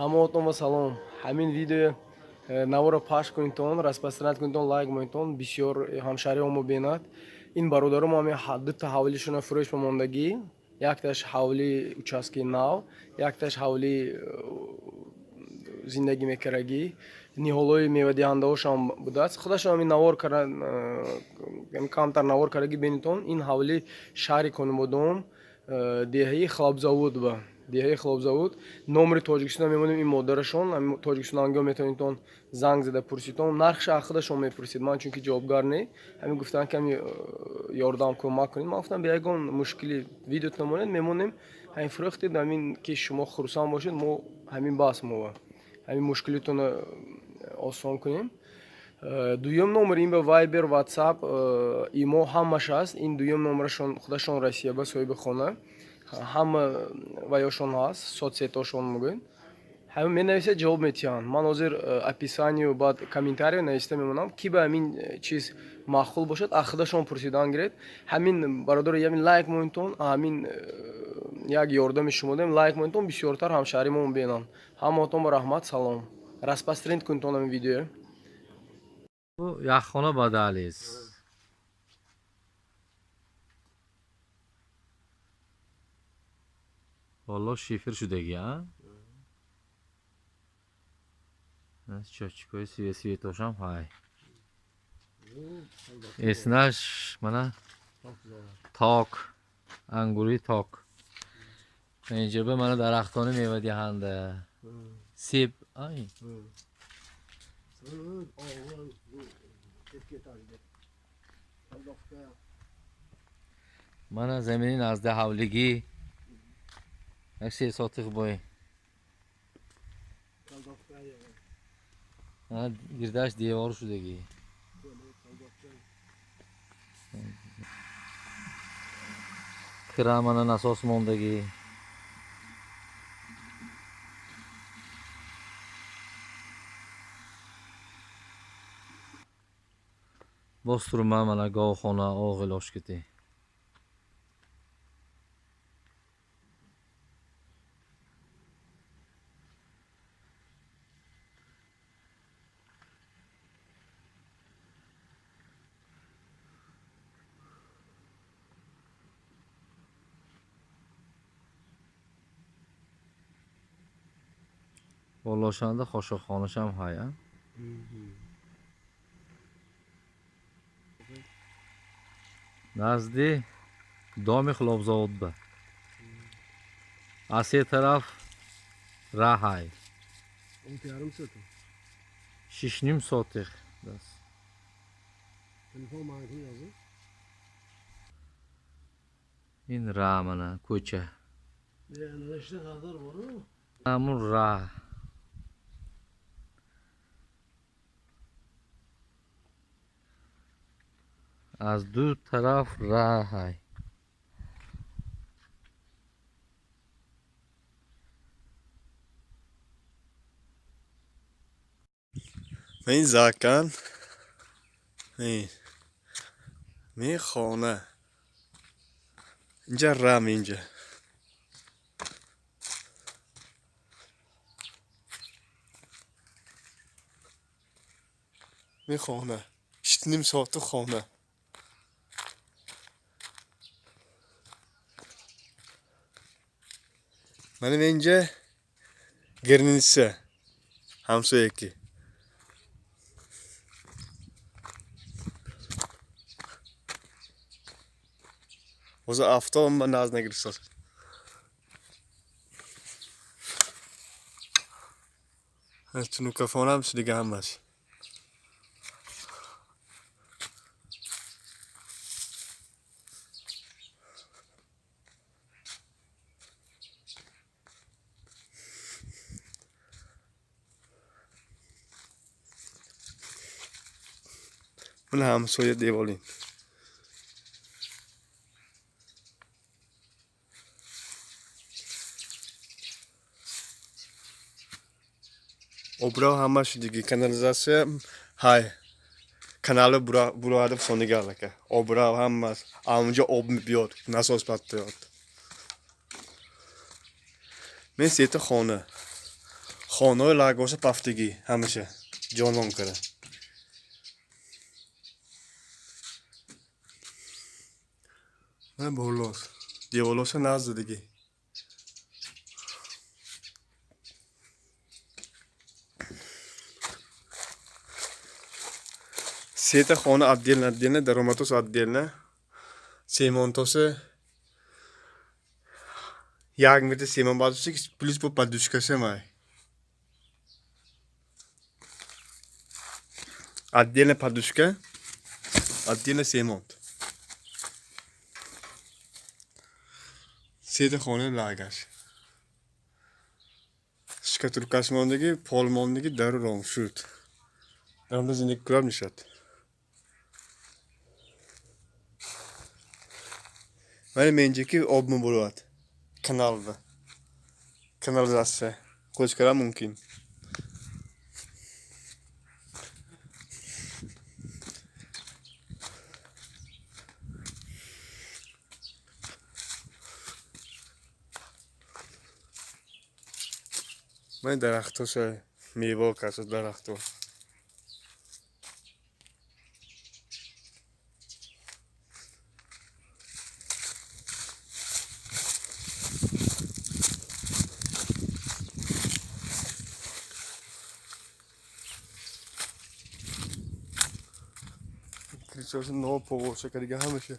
Ҳамаотон ба салом. Ҳамин видео наворо пахш кунедтон, распространять кунедтон, лайк монедтон, бисёр ҳамшаҳриҳо мо бинад. Ин бародаро мо ҳамин дута ҳавлишона фурӯш ба мондагӣ. Якташ ҳавли участки нав, якташ ҳавли зиндагӣ мекардагӣ. Ниҳолҳои мевадиҳандаҳошам будааст. Худашон ҳамин навор карда, камтар навор кардагӣ бинедтон. Ин ҳавли шаҳри Конибодом, деҳаи Хлобзавуд ба деҳаи Хлобзавуд. Номери Тоҷикистон мемонем, ин модарашон Тоҷикистон ангоҳ метавонедтон занг зада пурсидтон. Нархша аз худашон мепурсид, ман чунки ҷавобгар не. Ҳамин гуфтанд, ки ҳами ёрдам кӯмак кунед. Ман гуфтам, бе ягон мушкилӣ видеотон монед, мемонем. Ҳамин фурӯхтед, ҳамин ки шумо хурсанд бошед, мо ҳамин бас мо ҳамин мушкилитонро осон кунем. Дуюм номер ин ба Viber, WhatsApp, имо ҳамаш ҳаст. Ин дуюм номерашон худашон Россия ба соҳиби хона. Ҳама ваёшон ҳаст, соцсетошон мегӯем. Ҳама менависад, ҷавоб метиҳанд. Ман ҳозир описанию баъд комментарию нависта мемонам, ки ба ҳамин чиз маъқул бошад, аз худашон пурсидан гиред. Ҳамин бародаро, ҳамин лайк монедтон, ҳамин як ёрдами шумо дорем, лайк монедтон, бисёртар ҳамшаҳри мо бинанд. Ҳамаотон ба раҳмат, салом. Распространить кунедтон ҳамин видео. Яххона ба даҳлиз. Боло шифр шудагӣ, а? Счётчикҳои светошам ҳай. Эснаш мана ток, ангури ток. Инҷа мана дарахтони мевадиҳанда. Себ, ай. Мана замини назди ҳавлигӣ. Як се сотих бой. Гирдаш девор шудагӣ. Кира мана насос мондагӣ. Боз турма мана говхона, оғил ошкити. Болошанда хошокхонашам ҳай, а? Назди доми Хлобзавод ба. Аз се тараф раҳай. Шишним сотих. Ин ра мана кӯча. Ҳамун ра. Аз ду тараф раҳай. Ин закан, ми хона, инҷа рам, инҷа ми хона, 6,5 соату хона. Мана инҷа граница ҳамсояки. Ҳозир авто назд нагирифтааст. Тунукафонам дига ҳамаш. Мана ҳамсоя деволин. Обрав ҳамаш диги, канализатсия ҳай, канали буроада сонига аллака. Обрав ҳамаш анҷо об биёд, насос паттиёд. Мен сета хона. Хонаҳои лагоша пафтагӣ ҳамаша ҷонон кара. Мана болос. Деволоша наздадагӣ. Сета хона отдельно отдельно, даромадос отдельно. Семонтоси 1 метр семон бардошта, плюс бо подушкаша май. Отдельно подушка, отдельно семонт. Сета хона лагаш. Штукатуркаш мондагӣ, пол мондагӣ, дару ром шуд. Даромда зиндагӣ кунад мешавад. Вале менҷа ки об мебурад. Каналда. Канализатсия. Қош кардан мумкин. Ман дарахтоша мева каса дарахто. Кричоша нов повоша кадига ҳамаша.